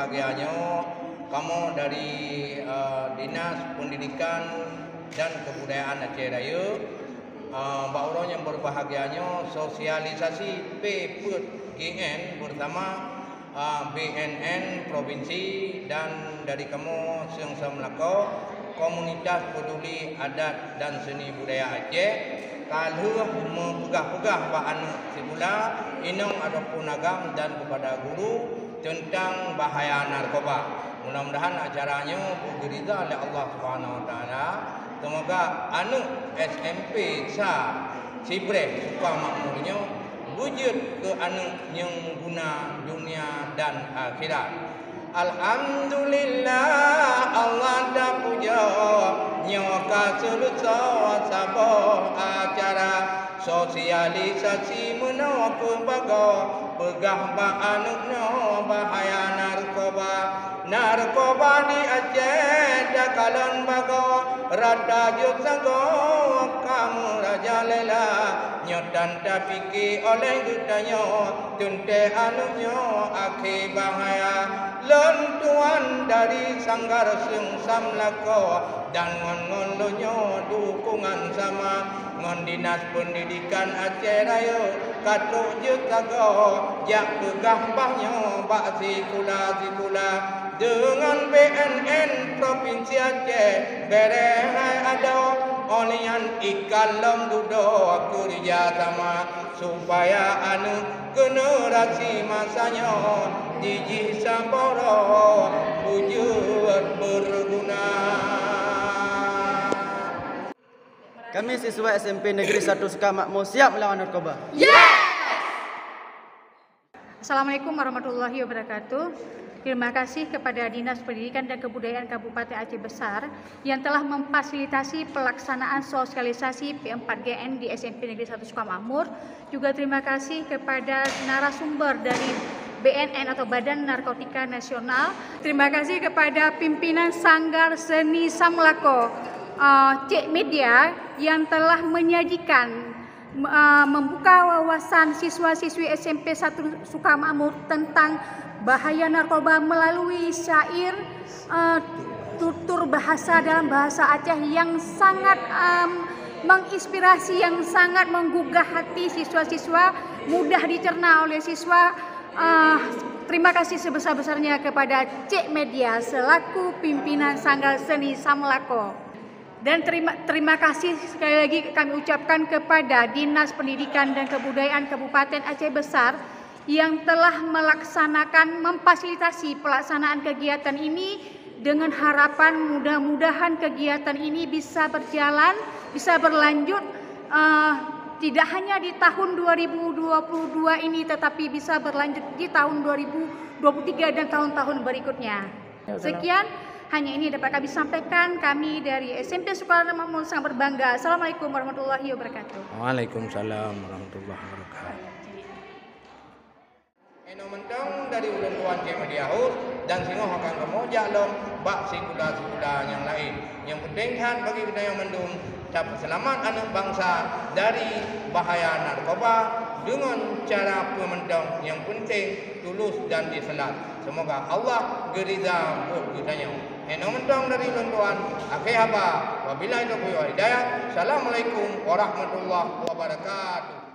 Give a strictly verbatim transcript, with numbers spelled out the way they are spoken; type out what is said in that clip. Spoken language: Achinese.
Bahagia nyoe, kamoe dari, eh, Dinas Pendidikan dan Kebudayaan Aceh Rayeuk, eh, bak uroe nyang berbahagia nyoe, sosialisasi P peuet G N bersama, eh, B N N provinsi dan dari kamoe Seung Sam Lakoe, Komunitas Peduli Adat dan Seni Budaya Aceh, ka lheueh meupeugah-peugah bak aneuk sikula, inong ataupun agam dan kepada guru teuntang bahaya narkoba. Mudah-mudahan acara nyoe beugeuriza lé Allah Subhanahu Wa Taala. Seumoga aneuk S M P sa Sibreh Sukamakmur nyoe beujeuet keu aneuk nyang meuguna dunia dan akhirat. Alhamdulillah, Allah tapujoe, nyoe ka seuleusoe saboh acara. Sosialisasi meunoe keuh bagoe, peugah bak aneuk nyoe bahaya narkoba. Narkoba di Aceh takalon bagoe, rata jeuet sagoe ka meurajalela. Nyoe tan tapike oleh geutanyoe, teuntée aneuk nyoe akhé bahaya. Lôn tuan dari Sanggar Seung Sam Lakoe, dan ngon-ngon lôn nyoe dukungan sama ngon Dinas Pendidikan Aceh Rayeuk, ka trok jeuet sagoe jak peugah bah nyoe bak sikula-sikula. Deungon B N N Provinsi Aceh, bere hai adoe, óh lheueh nyan ikat lom dudoe keurija sama, supaya aneuk generasi masa nyoe jijih saboh roh beujeuet beuguna. Kami siswa S M P Negeri Satu Sukamakmur siap melawan narkoba. Assalamualaikum warahmatullahi wabarakatuh. Terima kasih kepada Dinas Pendidikan dan Kebudayaan Kabupaten Aceh Besar yang telah memfasilitasi pelaksanaan sosialisasi P empat G N di S M P Negeri Satu Sukamakmur. Juga terima kasih kepada narasumber dari B N N atau Badan Narkotika Nasional. Terima kasih kepada pimpinan Sanggar Seni Sam Lakoe, eh, Cek Media yang telah menyajikan, eh, membuka wawasan siswa-siswi S M P Satu Sukamakmur tentang bahaya narkoba melalui syair, eh, tutur bahasa dalam bahasa Aceh yang sangat, em, menginspirasi, yang sangat menggugah hati siswa-siswa, mudah dicerna oleh siswa. Eh, terima kasih sebesar-besarnya kepada Cek Media selaku pimpinan Sanggar Seni Sam Lakoe. Dan terima, terima kasih sekali lagi kami ucapkan kepada Dinas Pendidikan dan Kebudayaan Kabupaten Aceh Besar yang telah melaksanakan, memfasilitasi pelaksanaan kegiatan ini, dengan harapan mudah-mudahan kegiatan ini bisa berjalan, bisa berlanjut, eh, tidak hanya di tahun dua ribu dua puluh dua ini, tetapi bisa berlanjut di tahun dua ribu dua puluh tiga dan tahun-tahun berikutnya. Ya, salam. Sekian, hanya ini dapat kami sampaikan. Kami dari S M P Sukarno Makmur sangat berbangga. Assalamualaikum warahmatullahi wabarakatuh. Waalaikumsalam warahmatullahi wabarakatuh. Inoe mantong dari ulôn tuan Cek Media House dan singoh akan kamoe jak lom bak sikula-sikula nyang laén. Nyang peunteng that bagi geutanyoe mandum, tapeuseulamat aneuk bansa dari bahaya narkoba deungon cara peue mantong nyang peunteng tulus dan ikhlas. Seumoga Allah geuriza buet geutanyoe. Inoe mantong dari ulôn tuan, akhé haba, wabillahi taufiq wal hidayah. Assalamualaikum warahmatullahi wabarakatuh.